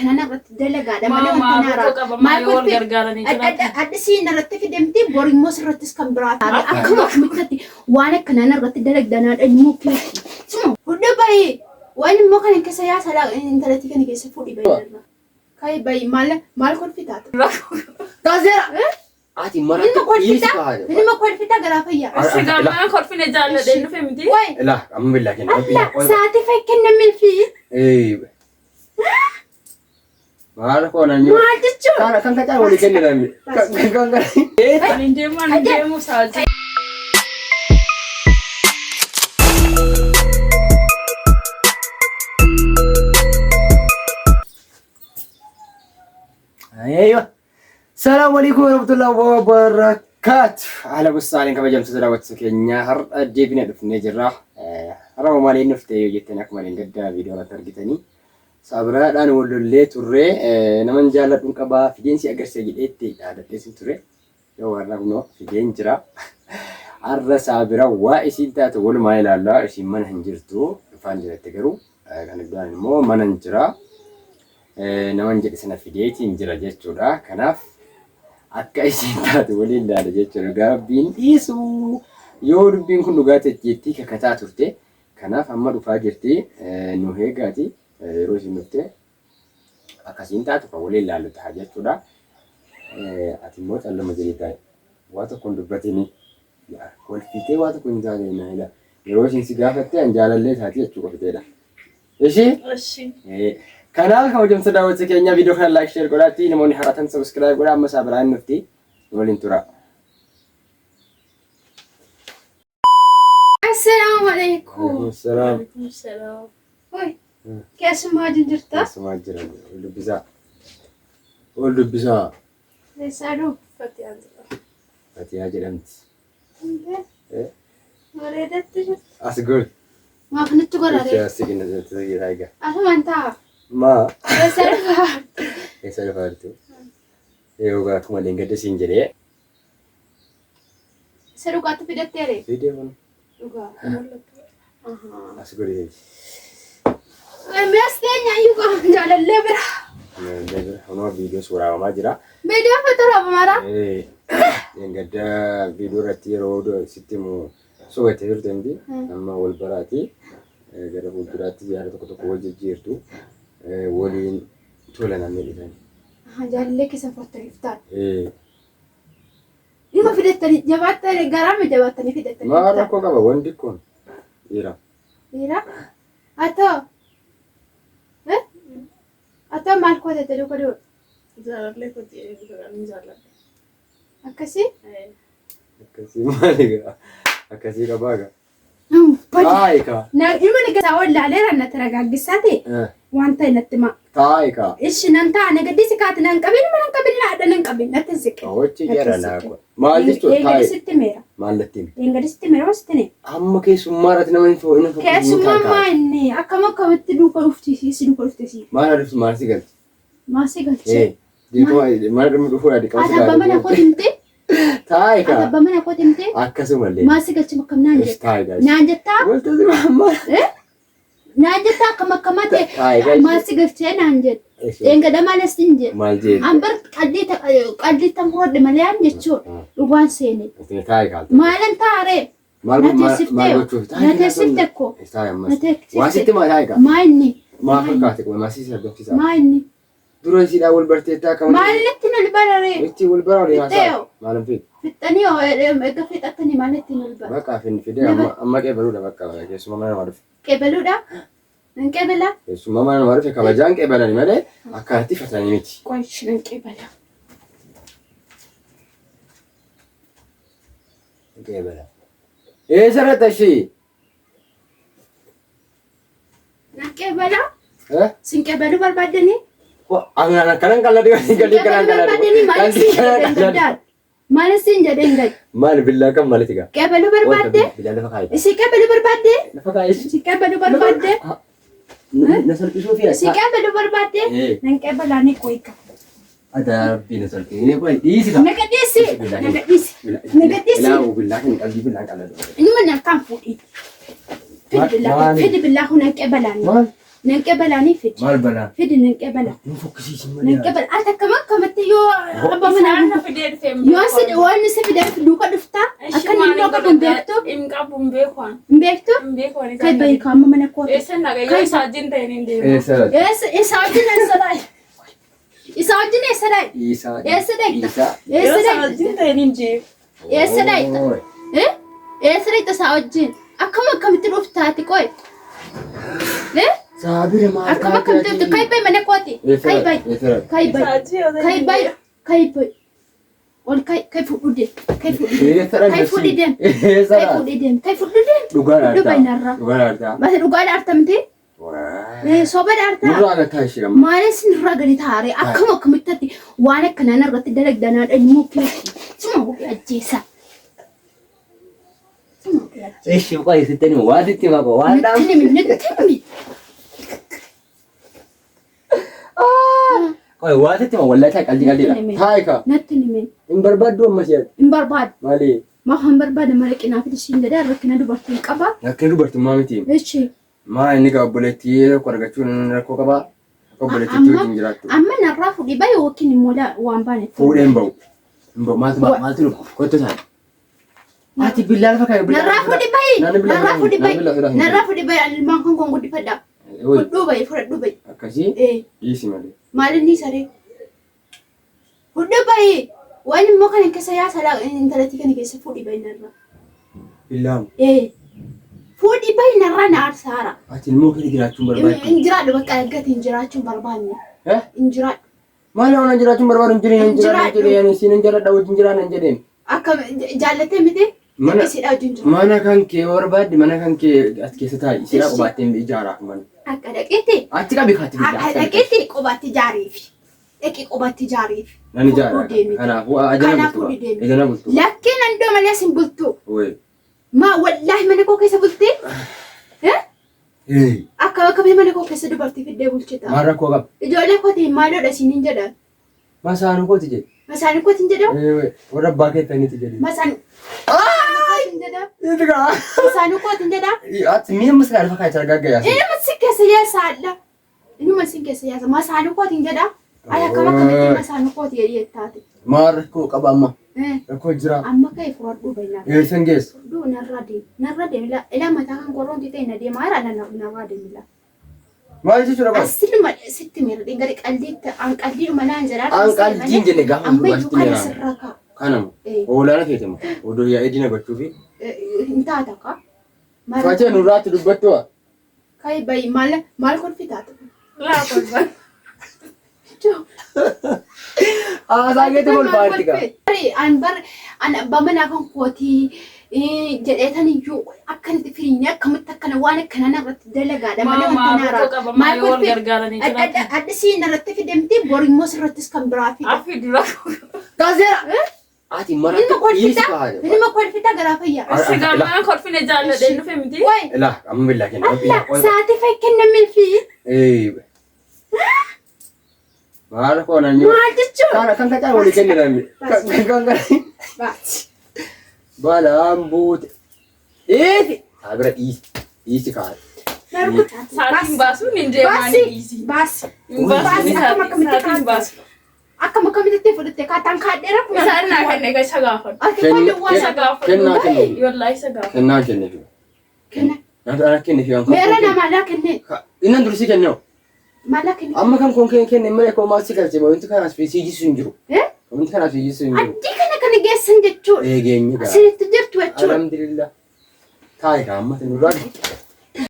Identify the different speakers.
Speaker 1: Kana irratti dalagaadha malee
Speaker 2: Maa
Speaker 1: wanta
Speaker 2: maa
Speaker 1: naaraa.
Speaker 2: rakkoo qaba maa
Speaker 1: Maal
Speaker 2: yoo wal
Speaker 1: kolfi
Speaker 2: gargaaranii jiraatan.
Speaker 1: addisiin irratti fidamti bor immoo sirrattis kan biraa taate akkuma akkamitti waan akkanaan irratti dalagdanaadha immoo keetti. Suma fudhe bayi waan immoo kana keessa yaa salaa intalatii kana keessa fudhi bayi irra. Kai bayi maal maal kolfi taate?
Speaker 3: Taaseera! Ati
Speaker 1: Ilma
Speaker 3: maratti dhiisi
Speaker 1: kolfita
Speaker 3: kaa'e.
Speaker 1: ilma kolfita garaa fayyaa.
Speaker 2: Si gaamana kolfine jaalladheen dhufe miti.
Speaker 1: Way
Speaker 3: Ilaa amma billaa kenna.
Speaker 1: Allah sa'aatii fa'i kennamee fi
Speaker 3: Maal koo nan yoo.
Speaker 1: maal jechuun?
Speaker 3: Kan kan kan walii kenna namni. Kan kan kan.
Speaker 2: Ani hin deemu ani hin deemu sa'aatii.
Speaker 3: Ayyo. Salaamu alaikum warahmatullahi wabarakatuh. Haala gosaaniin kabajamtoota daawwattoota keenya har'a deebinee dhufnee jirra. Har'a maaliin dhufte yoo jettan akkuma hin gaddaa viidiyoo irratti argitanii. Saabiraadhaan wal lollee turre naman jaalladhuun qabaa fideen si agarsiisa jedheetti dhaadadheesin ture. Yoo har'a kunoo fideen jira. Har'a saabira waa isiin taatu walumaa ilaallaa isiin mana hin jirtu dhufaan jiratte garuu kan iddaan immoo mana hin jira. Naman jedhe sana fideetiin jira jechuudha. Kanaaf akka isiin taatu waliin ilaala jechuudha. Dhugaa rabbiin dhiisu yoo dubbiin kun dhugaa ta'e jettii kakataa turte. Kanaaf amma dhufaa jirti nu eegaati yeroo isiin dhufte akkasiin taatu kan waliin ilaallu ta'a jechuudha. Ati immoo calluma jedhii taa'e waa tokko hin dubbatini. Kolfitee waa tokko hin taate na ila. Yeroo isiin si gaafatte an jaalallee taati jechuu qofiteedha. Ishii?
Speaker 2: Ishi.
Speaker 3: Kanaaf kabajamtoota daawwattoota keenya viidiyoo kana like share godhaatti namoonni har'atan subscribe godhaa amma isaa biraan dhufti waliin tura.
Speaker 1: Assalaamu alaikum.
Speaker 3: Salaam.
Speaker 2: Alaikum salaam.
Speaker 1: Oi keessumaa wajjin jirta?
Speaker 3: Keessumaa jiran ol dubbisaa. Ol dubbisaa.
Speaker 1: Eessaa dhufu?
Speaker 2: Fatiyaan jedhama.
Speaker 3: Fatiyaa jedhamti.
Speaker 1: Bareedatti jirta.
Speaker 3: As gol.
Speaker 1: Maaf nutti godhare?
Speaker 3: As siqina siqina egaa.
Speaker 1: Asumaan taa'a.
Speaker 3: Maa
Speaker 1: Eessaa dhufa?
Speaker 3: eessa dhufaa jirtu? Yoo akkuma leengadde siin jedhee.
Speaker 1: Isa dhugaatti fidatteere?
Speaker 3: Fidee kun
Speaker 1: Dhugaa.
Speaker 3: as godhi.
Speaker 1: Mees teenya iyyuu qaba jaalallee bira.
Speaker 3: Kunoo viidiyoo suuraawamaa jira.
Speaker 1: Viidiyoo fotoraafamaadha.
Speaker 3: Leengadda viidiyoo irratti yeroo sitti himu sobattee turte miti. Amma wal baraati. Gara fuulduraatti yaada tokko tokko wal jijjiirtu. Waliin tola namni dhufan.
Speaker 1: Jaalallee keessa fottaniif ta'a. Dhima fidattanii jabaattanii garaama jabaattanii fidattanii.
Speaker 3: Maal rakkoo qaba wanti kun? Dhiira.
Speaker 1: Dhiira. Haa ta'u. Haa ta'u maal koo ta'e duuka du'u.
Speaker 2: Jaalallee kooti jedhanii jaalladha.
Speaker 1: Akkasii.
Speaker 3: Akkasii maali gaa? Akkasii qabaa gaa?
Speaker 1: Badi.
Speaker 3: Taa'i kaa.
Speaker 1: Dhima ni gasaa wallaaleera natti ragaaggisaa ta'e waan ta'e natti himaa.
Speaker 3: Taa'i kaa.
Speaker 1: Ishi nan ta'a na gaddisi kaati nan qabin nan qabin na adda nan qabin natti hin siqe.
Speaker 3: Hojii jara naa kun. Maal jechuudha? Taa'i.
Speaker 1: Eeggadisitti meera.
Speaker 3: Maal natti himi?
Speaker 1: Eeggadisitti meera hoos himi.
Speaker 3: Amma keessummaa irratti nama hin fo'in hin
Speaker 1: Keessummaa maa inni akkam akkamitti duuka dhufti si duuka dhufte si.
Speaker 3: Maal dhuftu maal si galchi?
Speaker 1: Maal si galche?
Speaker 3: Dirqama mana dhummi dhufuudha dirqama
Speaker 1: Ati abbaa mana koo himte?
Speaker 3: Taa'i
Speaker 1: Ati
Speaker 3: kaa.
Speaker 1: abbaa mana koo himte?
Speaker 3: Akkasumallee.
Speaker 1: Maal si galche akkam naan jetta?
Speaker 3: Taa'i gaa.
Speaker 1: Naan jettaa?
Speaker 3: Walta si maal?
Speaker 1: Naan jettaa akkam akkam ate?
Speaker 3: Taa'i gaa.
Speaker 1: Maal si galchee naan jedhe? Eeggadha maal sin jedhe?
Speaker 3: Maal jee?
Speaker 1: An bar qalbii tan hodhe malee an jechuudha. Dhugaan seene.
Speaker 3: Taa'i kaa.
Speaker 1: Maalan taaree?
Speaker 3: Maal
Speaker 1: Na
Speaker 3: maal
Speaker 1: teessiftee
Speaker 3: gochuuf?
Speaker 1: na teessifte ko.
Speaker 3: Taa'i ammas.
Speaker 1: Na teessifte.
Speaker 3: Waa sitti maa taa'i kaa.
Speaker 1: Maa inni?
Speaker 3: Maa fakkaate kun maa si argamsiisa.
Speaker 1: Maa inni?
Speaker 3: Dura isiidhaan wal barteettaa akkam.
Speaker 1: Maalitti nol bararee?
Speaker 3: Itti wal baraa waliin
Speaker 1: Fixxee
Speaker 3: haasaa.
Speaker 1: hoo?
Speaker 3: Maal hin fidu?
Speaker 1: Fixxanii hoo erga fixattanii maalitti nol bara?
Speaker 3: Bakka fin fidee amma amma qeebaluudha bakka keessumaa mana namaa dhufe.
Speaker 1: Qeebaluudha? Nan qeebala?
Speaker 3: Keessumaa mana namaa dhufe kabajaan qeebalani malee akkanatti fatanii miti.
Speaker 1: Qoish nan qeebala.
Speaker 3: Qeebala. Eessa irratti ishii?
Speaker 1: Nan qeebala? Sin qeebaluu barbaaddanii?
Speaker 3: Akkanan qalladhi
Speaker 1: Sin
Speaker 3: galii kanan
Speaker 1: qeebaluu
Speaker 3: qalladhi.
Speaker 1: barbaaddanii maal siin jedheen gaddaan? Maal siin jedheen gad?
Speaker 3: Maal billaa kan maalitti gaa?
Speaker 1: Qeebaluu barbaadde?
Speaker 3: Billaa lafa kaa'i.
Speaker 1: Si qeebaluu barbaadde?
Speaker 3: Lafa kaa'i.
Speaker 1: Si qeebaluu barbaadde?
Speaker 3: Na salphisuu fi
Speaker 1: Si qeebaluu barbaadde? Nan qeebalaa ni qoyka.
Speaker 3: Adaa rabbii na salphisee qoy dhiisi kaa.
Speaker 1: Na gadhiisi! Na gadhiisi! Na gadhiisi!
Speaker 3: Ilaa billaa kan qalbii billaan qalladhu.
Speaker 1: Inni mana akkaan fuudhi. Fidi billaa
Speaker 3: Maali?
Speaker 1: fidi billaa kun nan qeebalaa ni.
Speaker 3: Maal?
Speaker 1: Nan qebalaanii fidi.
Speaker 3: Maal balaa?
Speaker 1: Fidi nan qebala.
Speaker 3: Hin fokkisiisin
Speaker 1: Nan
Speaker 3: malee.
Speaker 1: qebala. Ati akkam akkamatti yoo abbaa manaa
Speaker 2: Isaan na fidee dhufee hin
Speaker 1: yoo si
Speaker 2: beeku.
Speaker 1: waan si fidee duuka dhuftaa akka inni immoo qabu hin beektu
Speaker 2: Hin qabu hin beeku ani.
Speaker 1: hin beektu
Speaker 2: Hin beeku ani.
Speaker 1: kai bayi kaama mana kooti.
Speaker 2: Eessa naga yoo isaa wajjin ta'e hin deemu.
Speaker 3: Eessa laata?
Speaker 1: Eessa isa wajjin eessa dhayi? Isa wajjin eessa dhayi?
Speaker 3: Isaa.
Speaker 1: Eessa dhaqxa?
Speaker 3: Isaa.
Speaker 2: Yoo
Speaker 1: Eessa
Speaker 2: isaa
Speaker 1: dhaqxa?
Speaker 2: wajjin ta'e hin deemu.
Speaker 1: Eessa dhaqxa?
Speaker 3: Ooy.
Speaker 1: Eh? Eessa dhaqxa isaa wajjin? Akkam akkamitti dhuftaati qoy? Eh?
Speaker 3: Saabira maal
Speaker 1: Akkam akkamitti dhufte? Kai bayi mana kooti. Kai bayi.
Speaker 3: Eessa laata?
Speaker 1: Kai
Speaker 2: Isaa
Speaker 1: bayi.
Speaker 2: wajjin yoo ta'e
Speaker 1: Kai
Speaker 2: hin
Speaker 1: bayi.
Speaker 2: deemu.
Speaker 1: Kai bayi. Ol kai kai fudhu deem. Kai fudhu deem.
Speaker 3: Eessa laata?
Speaker 1: Kai fudhi deem.
Speaker 3: Eessa
Speaker 1: Kai
Speaker 3: laata?
Speaker 1: fudhi deem. Kai fudhu deem.
Speaker 3: Dhugaa
Speaker 1: Fudhu bayi
Speaker 3: dhaartaa.
Speaker 1: narraa.
Speaker 3: Dhugaa dhaartaa.
Speaker 1: Basi dhugaa dhaartamte?
Speaker 3: Waa.
Speaker 1: Soba dhaartaa?
Speaker 3: Nurraa agataa ishee amma.
Speaker 1: Maaliin sinirraa gadi taaree akkam akkamitti ati waan akkanaan irratti dalagdanaadha immoo keetti. Suma ofii ajjeesa. Suma ofii ajjeesa.
Speaker 4: Ishi qoy sitti himi waan sitti hima qoy waan
Speaker 1: Nutti himi nutti himi.
Speaker 4: qoy waan sitti hima wallahi taa qalbii qalbiidha.
Speaker 1: Nutti himi.
Speaker 3: Taa'ika.
Speaker 1: Natti himi.
Speaker 3: Hin barbaaddu amma si'aati.
Speaker 1: Hin barbaadu.
Speaker 3: Maali?
Speaker 1: Maa hin barbaada mala qinaa fi ishiin jedhee rakkina dubartiin qaba.
Speaker 3: Rakkina dubartummaa miti.
Speaker 1: Ishi
Speaker 3: Maa inni gaa obboleettii tokko argachuun rakkoo qabaa. Akka obboleettiitti wajjin jiraattu.
Speaker 1: amma narraa fuudhii bahe yookiin immoo waan baane.
Speaker 3: Fuudhee hin bahu. Hin bahu. Maaltu ba'a? Maaltu dhufa? Kottu taa'e. Ati billaa lafa kaa'e.
Speaker 1: Narraa fuudhii bahe.
Speaker 3: Naanni billaa
Speaker 1: Narraa fuudhii bahe.
Speaker 3: Naanni billaa
Speaker 1: Narraa fuudhii bahe ilmaan kan koon guddifadha.
Speaker 3: Oyi
Speaker 1: Fudhuu bahe fudhadhuu bahe.
Speaker 3: akkasii
Speaker 1: Ee.
Speaker 3: dhiisi malee.
Speaker 1: Maal inni saree? Fudhuu bahe. Waan immoo kana keessa yaasa intalattii kana keessa fuudhii bahe narraa.
Speaker 3: Billaamu.
Speaker 1: Ee. Fuudhii bahe narraa na aarsaara.
Speaker 3: Ati ilmoo kee jiraachuun barbaaddu.
Speaker 1: Hin jiraadhu bakka eeggate hin jiraachuun barbaanne.
Speaker 3: Eh?
Speaker 1: Hin jiraadhu.
Speaker 3: Maal waan jiraachuun barbaadu hin jirin hin jiraan hin
Speaker 1: Jiraadhu.
Speaker 3: jedheen siin hin jaaladha wajjin jiraan hin jedheen.
Speaker 1: Akka jaallattee miti
Speaker 3: Mana
Speaker 1: isiidha wajjin jira.
Speaker 3: mana kan kee barbaadde mana kan kee as keessa taa'i. Siraa qubaattee ijaaraaf mana.
Speaker 1: Akka dhaqeetti
Speaker 3: Achi qabi kaatti
Speaker 1: akka
Speaker 3: billaa.
Speaker 1: dhaqeetti qobaatti ijaariif. Dhaqee qobaatti ijaariif.
Speaker 3: Nan ijaara.
Speaker 1: Fudhuu deemi.
Speaker 3: Kanaafuu ajana
Speaker 1: Kanaafuu
Speaker 3: bultu.
Speaker 1: deemi.
Speaker 3: Ajana bultu.
Speaker 1: Lakkeen handoo malee sin bultu.
Speaker 3: Oye.
Speaker 1: Maa wallaahi mana koo keessa bultee? Eh?
Speaker 3: Ee.
Speaker 1: Akka bakka mana koo keessa dubartii fiddee bulchita.
Speaker 3: Maal rakkoo qaba?
Speaker 1: Ijoollee kootiin maaloodha isiniin jedha.
Speaker 3: Masaanuu kooti jedhe.
Speaker 1: Masaanii kootiin jedhamu?
Speaker 3: Ee warra abbaa keessaniiti jedhe.
Speaker 1: Masaanii kootiin jedhamu?
Speaker 3: Itti gaa.
Speaker 1: Masaanii kootiin jedhamu?
Speaker 3: Ati mi'a masaraa lafa kaa'e argaa gayaa.
Speaker 1: Inuma si keessa yaasaadha. Inuma si keessa yaasa. Masaanii kootiin jedha. Ay akkam akkamitti masaanii kooti jedhee taate.
Speaker 3: Maal rakkoo qaba amma?
Speaker 1: Eh,
Speaker 3: Rakkoo jira.
Speaker 1: Amma ka'e fudhadhuu bayyaan.
Speaker 3: Eessan geessu?
Speaker 1: Fudhuu narraa deemi. Narraa deemi. Ilaa mataa kan korroonti ta'e na deema. Haala narraa deemi laa.
Speaker 3: Maal jechuudha kun?
Speaker 1: Asiluma sitti miira dhingari qaldiitti an qaldiidhuma naan jedhaa.
Speaker 3: An qaldiin jenne gaafa
Speaker 1: Amma iyyuu
Speaker 3: dubaatti
Speaker 1: kana
Speaker 3: miira.
Speaker 1: sirraa ka'a.
Speaker 3: Kanamu.
Speaker 1: Eh,
Speaker 3: Hoolaana keetimu. Odoo yaa'ee diina gochuufi.
Speaker 1: eh, Hin taata kaa. Maal
Speaker 3: Faatee nurraatti dubbattu waa.
Speaker 1: kai bayi maal maal kolfi taata?
Speaker 2: Laa kolfa.
Speaker 3: Haasaa keetti kolfaatti kaa.
Speaker 1: An bar an abbaa manaa kan kootii jedheetan iyyuu akkanatti firiinee akkamitti akkana waan akkana narratti dalagaadha malee
Speaker 2: Maa
Speaker 1: wanta
Speaker 2: rakkoo
Speaker 1: naaraa.
Speaker 2: qaba maa
Speaker 1: Maal
Speaker 2: yoo wal
Speaker 1: kolfi?
Speaker 2: gargaaranii jiraatan.
Speaker 1: Addisii narratti fidamti bor immoo sirrattis kan biraa fida.
Speaker 2: Afi dura rakkoo qaba.
Speaker 3: Kaaseera. Ati
Speaker 1: Ilma
Speaker 3: maraatti dhiisi
Speaker 1: kolfita
Speaker 3: kaa.
Speaker 1: ilma kolfita garaa fayyaa.
Speaker 2: Si gamaa kolfine jaalladheen dhufe miti.
Speaker 1: Way
Speaker 3: Ilaa amma billaa kenna.
Speaker 1: Allah sa'aatii fa'i kennameefi
Speaker 3: Ee. Maal koo nan yoo.
Speaker 1: maal jechuun?
Speaker 3: Kana kan kacaa walii kenna namni. Kan kan kan.
Speaker 1: Baati.
Speaker 3: Balaan buute. Eeti. Saabira dhiisi. Dhiisi kaa.
Speaker 2: Sa'aatiin baasuun hin deemaa ni dhiisi.
Speaker 1: Baasi.
Speaker 2: Hin baasu
Speaker 1: Baasi akkam akkamitti
Speaker 2: sa'aatiin
Speaker 1: kaa'atte?
Speaker 2: baasu.
Speaker 1: Akkam akkamitti fudhatte kaataan kaadheera kun.
Speaker 2: Isaan naa kenne isa gaafadhu.
Speaker 1: Ati kun duwwaa
Speaker 2: Isa
Speaker 1: isa
Speaker 2: gaafadhu.
Speaker 3: Kennaa kennu.
Speaker 2: Wallaahi isa gaafadhu.
Speaker 3: Kennaa kenneef.
Speaker 1: kenna.
Speaker 3: Nyaata ana kenneef waan
Speaker 1: Meera na maalaa kenne?
Speaker 3: Innan dursii kenneewu.
Speaker 1: Maalaa kenne?
Speaker 3: Amma kan koon kenne malee koo maal si galche wanti kanaas fi siijisu hin jiru.
Speaker 1: Eh?
Speaker 3: Wanti kanaas siijisu hin jiru.
Speaker 1: Addii kana kana geessan jechuudha.
Speaker 3: Eegeenyi gaa.
Speaker 1: Asirratti jirtu jechuudha.
Speaker 3: Alhamdulillah. Taayi kaa amma nurraa.